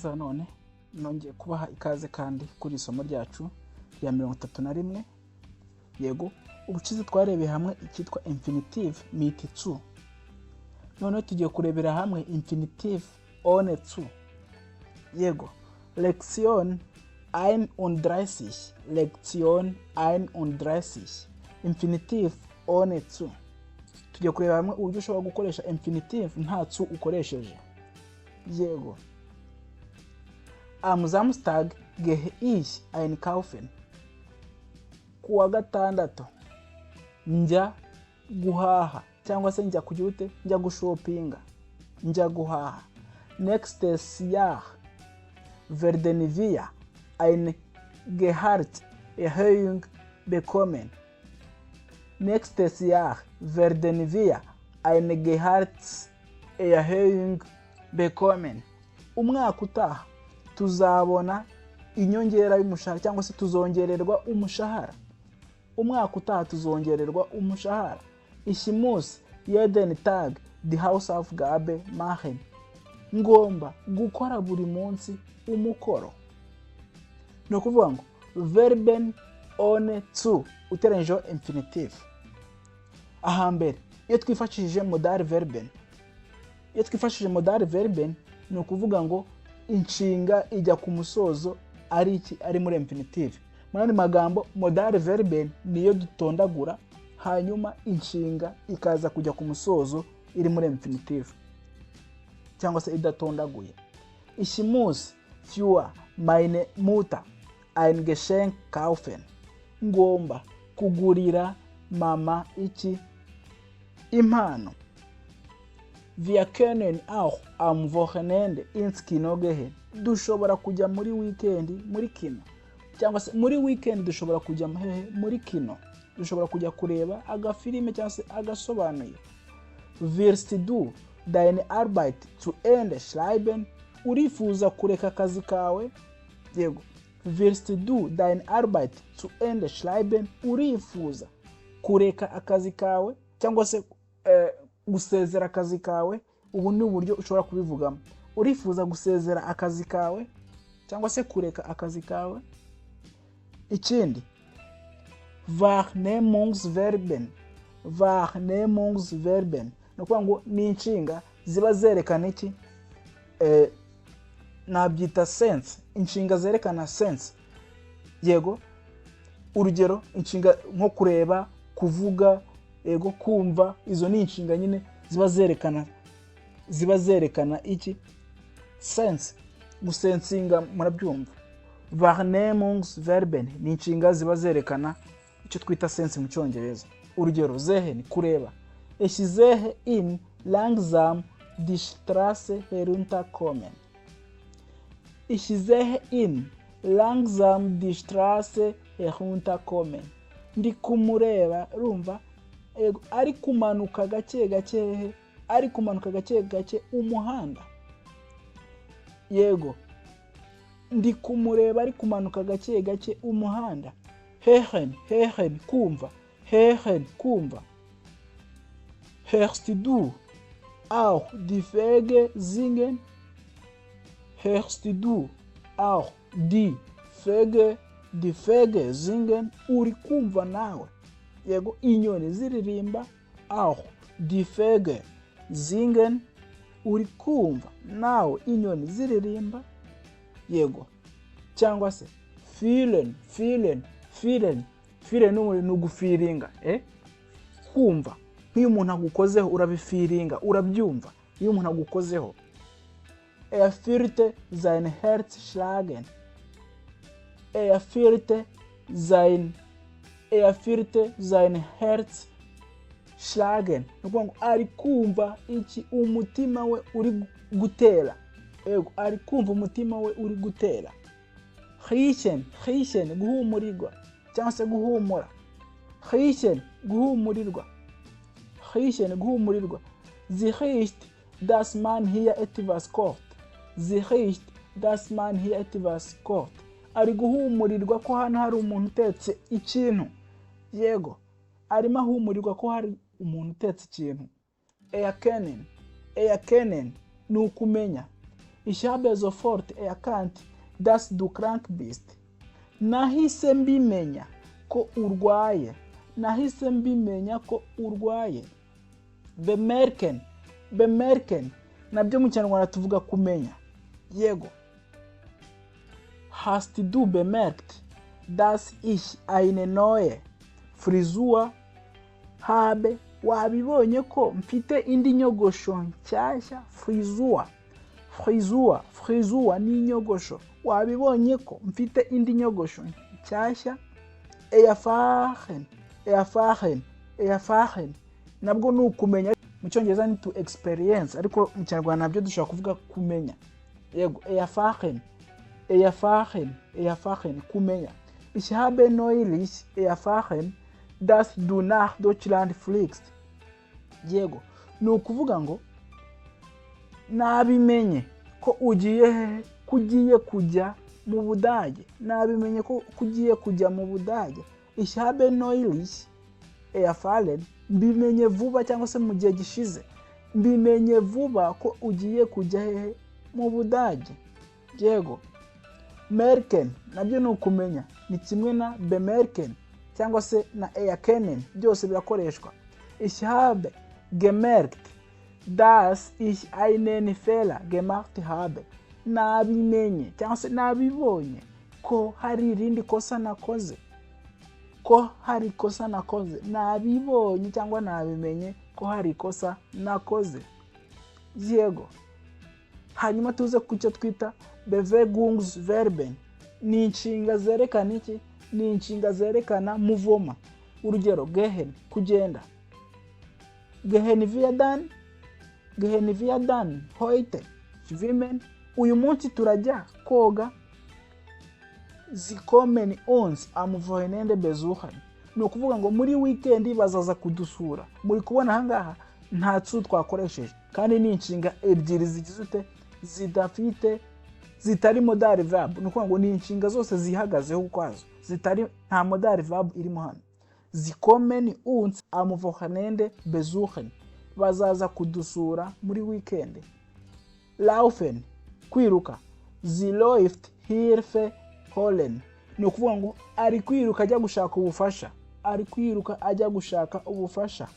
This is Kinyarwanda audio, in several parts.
Za none nongeye kubaha ikaze kandi kuri isomo ryacu rya 31. Yego, ubushize twarebeye hamwe icyitwa Infinitiv mit zu. Noneho tugiye kurebera hamwe Infinitiv ohne zu. Yego, Lektion 31, Lektion 31, Infinitiv ohne zu. Tugiye kureba hamwe uburyo ushobora gukoresha Infinitiv nta zu ukoresheje. Yego. Am Samstag gehe ich einkaufen. Ku wa gatandatu njya guhaha, cyangwa se njya kujya ute? Njya gushopinga, njya guhaha. Nächstes Jahr werden wir eine Gehaltserhöhung bekommen. Nächstes Jahr werden wir eine Gehaltserhöhung bekommen. Umwaka utaha tuzabona inyongera y'umushahara, cyangwa se tuzongererwa umushahara. Umwaka utaha tuzongererwa umushahara. Ich muss jeden Tag die Hausaufgabe machen. Ngomba gukora buri munsi umukoro. Ni ukuvuga ngo Verben ohne zu uteranyijeho Infinitiv. Ahambere, iyo twifashishije Modalverben, iyo twifashishije Modalverben, ni ukuvuga ngo inshinga ijya ku musozo ari iki? Ari muri Infinitiv. Mu yandi magambo, Modalverben niyo dutondagura, hanyuma inshinga ikaza kujya ku musozo iri muri Infinitiv cyangwa se idatondaguye. Ich muss für meine Mutter ein Geschenk kaufen. Ngomba kugurira mama iki? Impano. Wir können auch am Wochenende ins Kino gehen. Dushobora kujya muri weekend muri kino, cyangwa se muri weekend dushobora kujya hehe? Muri kino. Dushobora kujya kureba agafilime cyangwa se agasobanuye. Willst du deine Arbeit zu Ende schreiben? Urifuza kureka akazi kawe? Yego. Willst du deine Arbeit zu Ende schreiben? Urifuza kureka akazi kawe cyangwa se gusezera akazi kawe? Ubu ni uburyo ushobora kubivugamo. Urifuza gusezera akazi kawe cyangwa se kureka akazi kawe? Ikindi, Wahrnehmungsverben. Wahrnehmungsverben ni ukuvuga ngo ni inshinga ziba zerekana iki? Nabyita sense, inshinga zerekana sense. Yego, urugero inshinga nko kureba, kuvuga, yego, kumva, izo ni inshinga nyine ziba zerekana iki? Sense, gusensinga, murabyumva. Wahrnehmungsverben ni inshinga ziba zerekana icyo twita sense mu Cyongereza. Urugero, sehen, kureba. Ich sehe ihn langsam die Straße herunterkommen. Ich sehe ihn langsam die Straße herunterkommen. Ndi kumureba, urumva, yego, ari kumanuka gake gake. Hehe? Ari kumanuka gake gake umuhanda. Yego, ndi kumureba ari kumanuka gake gake umuhanda. Hören, hören, kumva. Hören, kumva. Hörst du auch die Vögel singen? Hörst du auch die Vögel singen? Uri kumva nawe, yego, inyoni ziririmba? Auch die Vögel singen. Uri kumva nawe inyoni ziririmba? Yego. Cyangwa se fühlen, fühlen, fühlen. Fühlen ni ugufiringa, kumva. Nk'iyo umuntu agukozeho urabifiringa, urabyumva iyo umuntu agukozeho. Er fühlte sein Herz schlagen. Er fühlte sein Herz schlagen. Ni ukuvuga ngo ari kumva iki? Umutima we uri gutera. Yego, ari kumva umutima we uri gutera. Riechen, riechen, guhumurirwa cyangwa se guhumura. Riechen, guhumurirwa. Riechen, guhumurirwa. Sie riecht, dass man hier etwas kocht. Sie riecht, dass man hier etwas kocht. Ari guhumurirwa ko hano hari umuntu utetse ikintu. Yego, arimo ahumurirwa ko hari umuntu utetse ikintu. Erkennen, erkennen ni ukumenya. Ich habe sofort erkannt, dass du krank bist. Nahise mbimenya ko urwaye. Nahise mbimenya ko urwaye. Bemerken, bemerken nabyo mu Kinyarwanda tuvuga kumenya. Yego. Hast du bemerkt, dass ich eine neue Frisur habe? Wabibonye ko mfite indi nyogosho nshyashya? Frisur, Frisur, Frisur ni inyogosho. Wabibonye ko mfite indi nyogosho nshyashya? Erfahren, erfahren, erfahren nabwo ni ukumenya. Mu Cyongereza ni to experience, ariko mu Kinyarwanda nabyo dushobora kuvuga kumenya. Yego, erfahren, erfahren, erfahren, kumenya. Ich habe neulich erfahren, dass du nach Deutschland fliegst. Yego, ni ukuvuga ngo nabimenye ko ugiye hehe? Ko ugiye kujya mu Budage. Nabimenye ko ugiye kujya mu Budage. Ich habe neulich erfahren, mbimenye vuba cyangwa se mu gihe gishize, mbimenye vuba ko ugiye kujya hehe? Mu Budage. Yego. Merken nabyo ni ukumenya, ni kimwe na bemerken cyangwa se na erkennen, byose birakoreshwa. Ich habe gemerkt, dass ich einen Fehler gemacht habe. Nabimenye cyangwa se nabibonye ko hari irindi kosa nakoze, ko hari ikosa nakoze. Nabibonye cyangwa nabimenye ko hari ikosa nakoze. Yego. Hanyuma tuze ku cyo twita Bewegungsverben. Ni inshinga zerekana iki? Ni inshinga zerekana mouvement. Urugero, gehen, kugenda. Gehen wir dann, gehen wir dann heute schwimmen? Uyu munsi turajya koga? Sie kommen uns am Wochenende besuchen. Ni ukuvuga ngo muri weekend bazaza kudusura. Muri kubona ahangaha nta zu twakoresheje, kandi ni inshinga ebyiri zigize ute? Zidafite, zitari modal verb. Ni ukuvuga ngo ni inshinga zose zihagazeho ukwazo, zitari, nta modal verb irimo hano. Sie kommen uns am Wochenende besuchen, bazaza kudusura muri weekend. Laufen, kwiruka. Sie läuft Hilfe holen. Ni ukuvuga ngo ari kwiruka ajya gushaka ubufasha, ari kwiruka ajya gushaka ubufasha.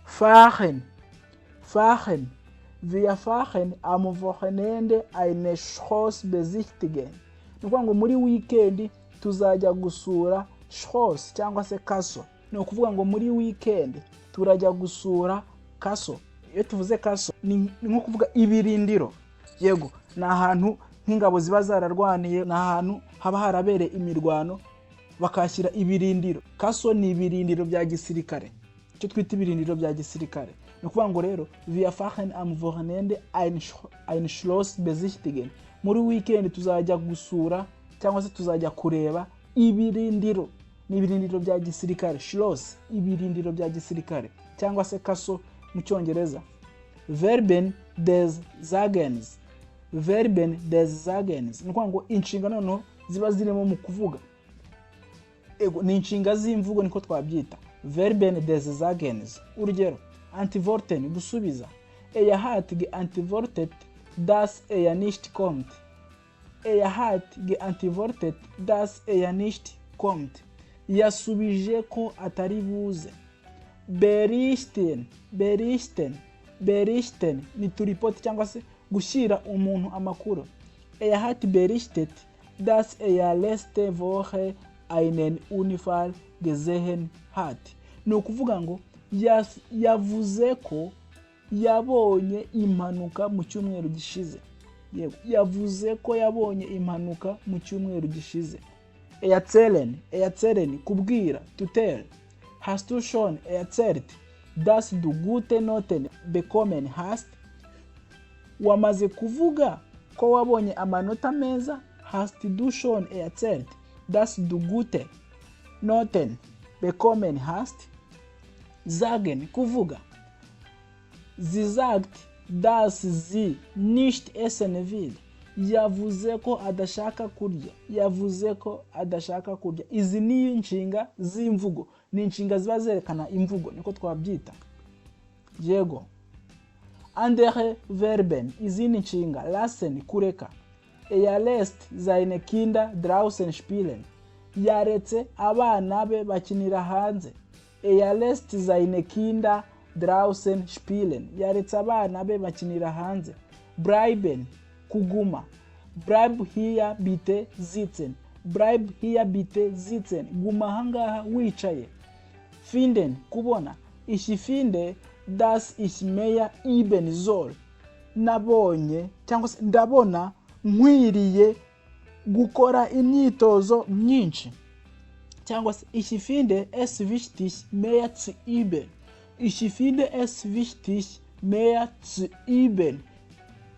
Fahren, fahren. Wir fahren am Wochenende eine Schloss besichtigen. Ni ukuvuga ngo muri weekend tuzajya gusura Schloss cyangwa se castle. Ni ukuvuga ngo muri weekend turajya gusura castle. Iyo tuvuze castle ni nko kuvuga ibirindiro. Yego, ni ahantu nk'ingabo ziba zararwaniye, ni ahantu haba harabereye imirwano bakahashyira ibirindiro. Castle ni ibirindiro bya gisirikare, icyo twita ibirindiro bya gisirikare. Ni ukuvuga ngo rero wir fahren am Wochenende ein Schloss besichtigen. Muri weekend tuzajya gusura cyangwa se tuzajya kureba ibirindiro. Ni ibirindiro bya gisirikare, Schloss, ibirindiro bya gisirikare cyangwa se castle mu Cyongereza. Verben des Sagens, Verben des Sagens, ni ukuvuga ngo inshinga noneho ziba zirimo mu kuvuga. Ego, ni inshinga z'imvugo niko twabyita. Verben des Sagens. Urugero, antworten, gusubiza. Er hat geantwortet, dass er nicht kommt. Er hat geantwortet, dass er nicht kommt. Yasubije ko atari buze. Berichten, berichten, berichten ni to report cyangwa se gushyira umuntu amakuru. Er hat berichtet, dass er letzte Woche einen Unfall gesehen hat. Ni ukuvuga ngo yavuze ko yabonye impanuka mu cyumweru gishize. Yego, yavuze ko yabonye impanuka mu cyumweru gishize. Erzählen, erzählen, kubwira, to tell. Hast du schon erzählt, dass du gute Noten bekommen hast? Wamaze kuvuga ko wabonye amanota meza? Hast du schon erzählt, dass du gute Noten bekommen hast? Sagen, kuvuga. Sie sagt, dass sie nicht essen will. Yavuze ko adashaka kurya. Yavuze ko adashaka kurya. Izi ni inshinga z'imvugo, ni inshinga ziba zerekana imvugo, niko twabyita. Yego. Andere Verben, izindi nshinga. Lassen, kureka. Er lässt seine Kinder draußen spielen. Yaretse abana be bakinira hanze. Er lässt seine Kinder draußen spielen. Yaretse abana be bakinira hanze. Bleiben, kuguma. Bleib hier bitte sitzen. Bleib hier bitte sitzen. Guma ahangaha wicaye. Finden, kubona. Ich finde, dass ich mehr üben soll. Nabonye cyangwa se ndabona nkwiriye gukora imyitozo myinshi, cyangwa se ich finde es wichtig, mehr zu üben. Ich finde es wichtig, mehr zu üben.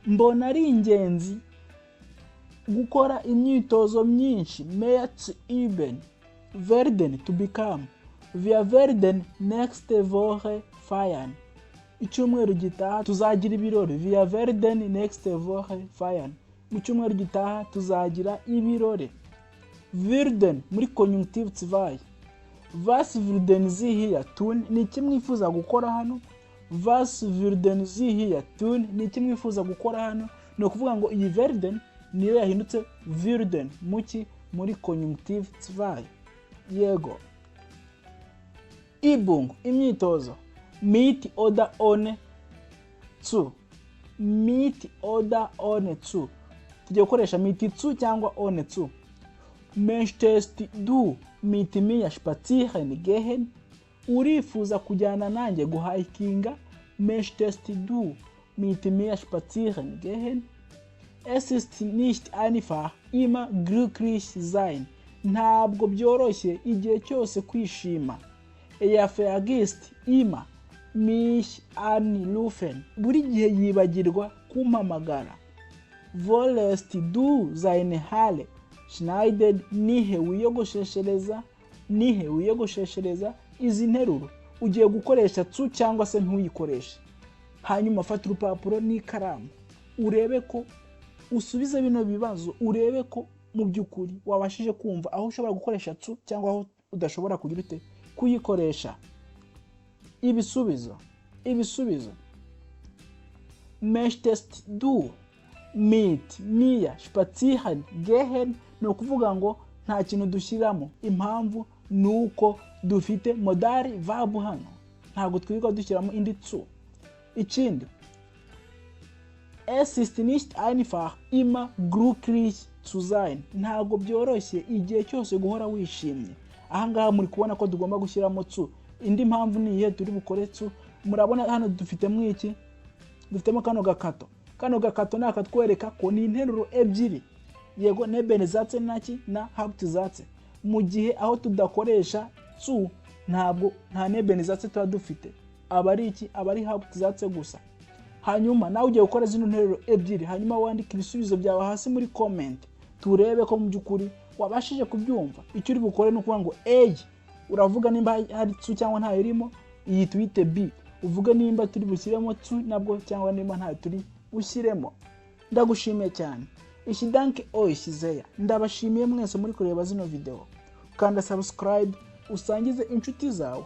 Mbona ari ingenzi gukora imyitozo myinshi. Mehr zu üben. Werden, to become. Wir werden nächste Woche feiern. Icyumweru gitaha tuzagira ibirori. Wir werden nächste Woche feiern. Mu cyumweru gitaha tuzagira ibirori. Würden muri Konjunktiv zwei. Was würden Sie hier tun? Ni iki mwifuza gukora hano? Was würden Sie hier tun? Ni iki mwifuza gukora hano? Ni ukuvuga ngo iyi werden niyo yahindutse würden muki? Muri Konjunktiv zwei. Yego. Übung, imyitozo. Mit oder ohne zu? Mit oder ohne zu? Tugiye gukoresha mit zu cyangwa ohne zu. Möchtest du mit mir spazieren gehen? Urifuza kujyana nanjye guhayikinga? Möchtest du mit mir spazieren gehen? Es ist nicht einfach, immer glücklich sein. Ntabwo byoroshye igihe cyose kwishima. Er vergisst immer, mich anrufen. Buri gihe yibagirwa kumpamagara. Wo lässt du deine Haare schneiden? Nihe wiyogosheshereza? Nihe wiyogosheshereza? Izi nteruro ugiye gukoresha zu cyangwa se ntuyikoreshe. Hanyuma fata urupapuro n'ikaramu, urebe ko usubize bino bibazo, urebe ko mu by'ukuri wabashije kumva aho ushobora gukoresha zu cyangwa aho udashobora kugira ute kuyikoresha. Ibisubizo, ibisubizo. Möchtest du mit mir spazieren gehen? Ni ukuvuga ngo nta kintu dushyiramo. Impamvu ni uko dufite Modalverb hano, ntabwo twirirwa dushyiramo indi zu. Ikindi, es ist nicht einfach, immer glücklich zu sein. Ntabwo byoroshye igihe cyose guhora wishimye. Ahangaha muri kubona ko tugomba gushyiramo zu. Indi mpamvu ni iyihe turi bukore zu? Murabona hano dufitemo iki? Dufitemo kano gakato. Kano gakato ni akatwereka ko ni interuro ebyiri, yego, Nebensatz naki na Hauptsatz. Mu gihe aho tudakoresha zu, ntabwo nta Nebensatz tuba dufite, aba ari iki? Aba ari Hauptsatz gusa. Hanyuma nawe ugiye gukora zino nteruro ebyiri, hanyuma wandike ibisubizo byawe hasi muri comment, turebe ko mu by'ukuri wabashije kubyumva. Icyo uri bukore ni ukuvuga ngo A, uravuga nimba hari zu cyangwa ntayo irimo. Iyi tuyite B, uvuge nimba turi bushyiremo zu nabwo cyangwa nimba ntayo turi bushyiremo. Ndagushimiye cyane. Ich danke euch sehr. Ndabashimiye mwese muri kureba zino video. Kanda subscribe, usangize inshuti zawe.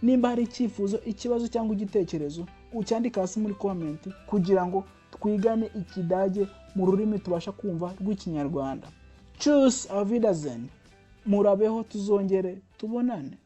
Nimba hari icyifuzo, ikibazo cyangwa igitekerezo, ucyandike hasi muri comment kugira ngo twigane Ikidage mu rurimi tubasha kumva rw'Ikinyarwanda. Tschüss, auf Wiedersehen. Murabeho, tuzongere tubonane.